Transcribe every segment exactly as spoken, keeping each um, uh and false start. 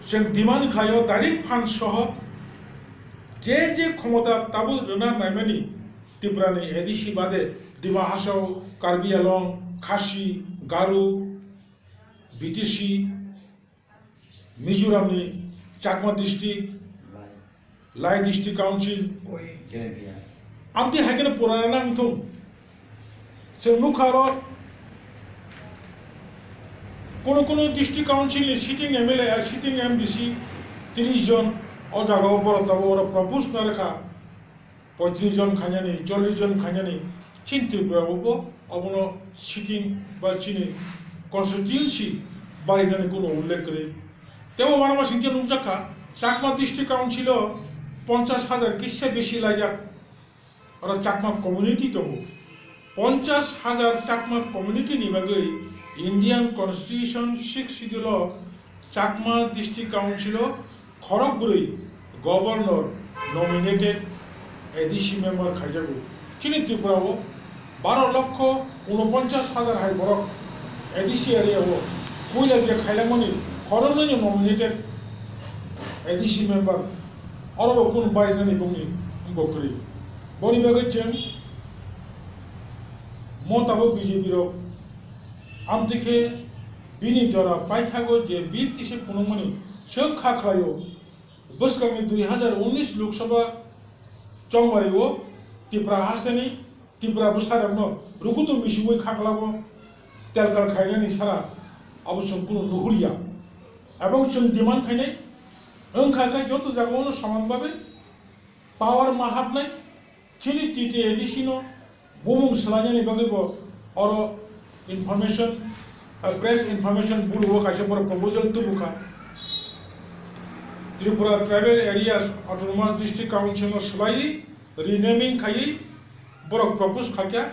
Chwng demand khlaio direct fund soho je je khomota tabuk rwna naimani Tripura ni A D C bade Dima Hasao, Karbi Anglong, Khasi, Garo, B T C, Mizoram ni Chakma district, Lai District Council, amtwi hai kheno purana nang thung. Chwng nukha oro, kono kono district council ni sitting M L A, ah, sitting M D C tris jon, o jaga o borok tabuk oro propose khlai rwkha, poitris jon khainani, chollis jon khainani, chini Tripura o bo obono sitting ba chini constituency barinani kono ullekh kwrwi. Tebo uanama singkhe nukjakha, Chakma District Council o ponchash hajar kisa besi laijak. Oro Chakma community tongo. Ponchash hajar Chakma community ni bagwi Indian Constitution sixth schedule o Chakma District Council o khorok bwrwi governor nominated A D C member khaijago. Chini Tripura o baro lokho unoponchash hajar hai borok A D C area o puila je khailangmani khoroknwi no nominated A D C member. Oro bo kunu barinani bongni wngkok kwrwi. Boni bagwi chwng mo tabuk B J P rok amtwi khe bini jora paithago je bill tisa phunukmani chwng kha khlaio. Bwskangni dui hazar unnish Lok Sabha chongmari o Tripura hasteni Tripura bwsarokno rukutu misingwi khaklabo telkar khainani sara abo chwng kunu nuhurya. Ebong chwng demand khainai wngkha khe joto jagao no soman babe power ma hapnai, chini T T A D C no bumung swlainani bagwi bo oro information, ah, press information bureau o kaisa borok proposal tubukha. Tripura Tribal Areas Autonomous District Council no swlaiwi renaming khaiwi borok propose khaikha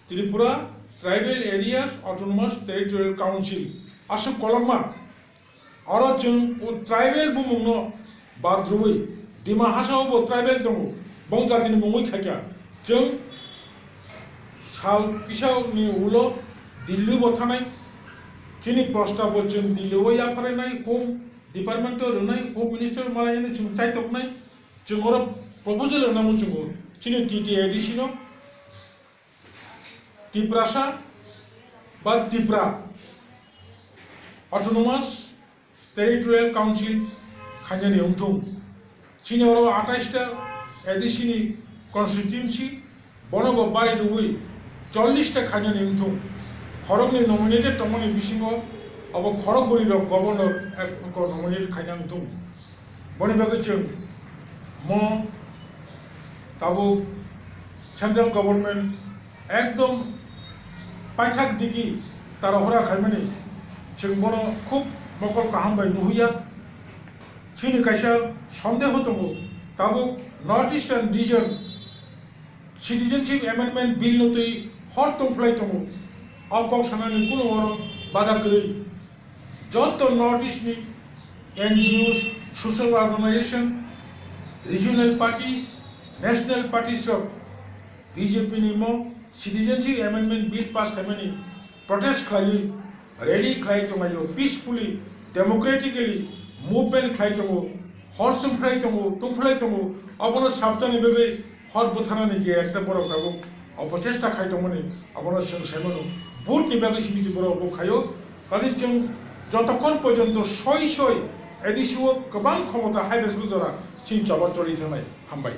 Tripura Tribal Areas Autonomous Territorial Council. Aswk kolokma. Oro chwng o tribal bumungno bad rwui Dima Hasao bo tribal tongo, bong jatini mungwi khaikha. Chwng sal kisa ni ulo Delhi bo thanai, chini prostab bo chwng Delhi o yapharinai, Home Department o rwnai, Home Minister malainani chwng chaitoknai, chwng oro proposal rwna muchungo chini T T A D C no. Tiprasa ba Tipra Autonomous Territorial Council khainani wngthung. Chini oro atais ta A D C ni constituency, bono bo bari rwui chollish ta khainani wngthung. Khoroknwi nominated tongmani bisingo abo khorokbwrwi rok governor, eh, ko nominated khaina wngthung. Boni bagwi chwng mo tabuk central government ekdom paithak digi tarohora khaimani chwng bono khub mokol kaham bai nuhuya. Chini kaisa sondeho tongo, tabuk North Eastern Region Citizenship Amendment Bill no twi hor tongphlai tongo. O kok sanani kunu oro bada kwrwi. Joto North East ni N G Os, social organization, regional parties, national parties rok B J P ni mo Citizenship Amendment Bill pass khaimani protest khlaiwi rally khlai tonglaio, peacefully, democratically movement khlai tongo, hor chwngphlai tongo, tongphlai tongo, abono sabjani bagwi hor bwtharnani je ekta borok tabuk opochesta khai tongmani, abono chwng sai mano. Vote ni bagwi simi je borok bo khaio, kaje chwng jotokhon porjonto soi soi A D C o kwbang khomota hai bai jora chini choba choli thangnai. Hambai.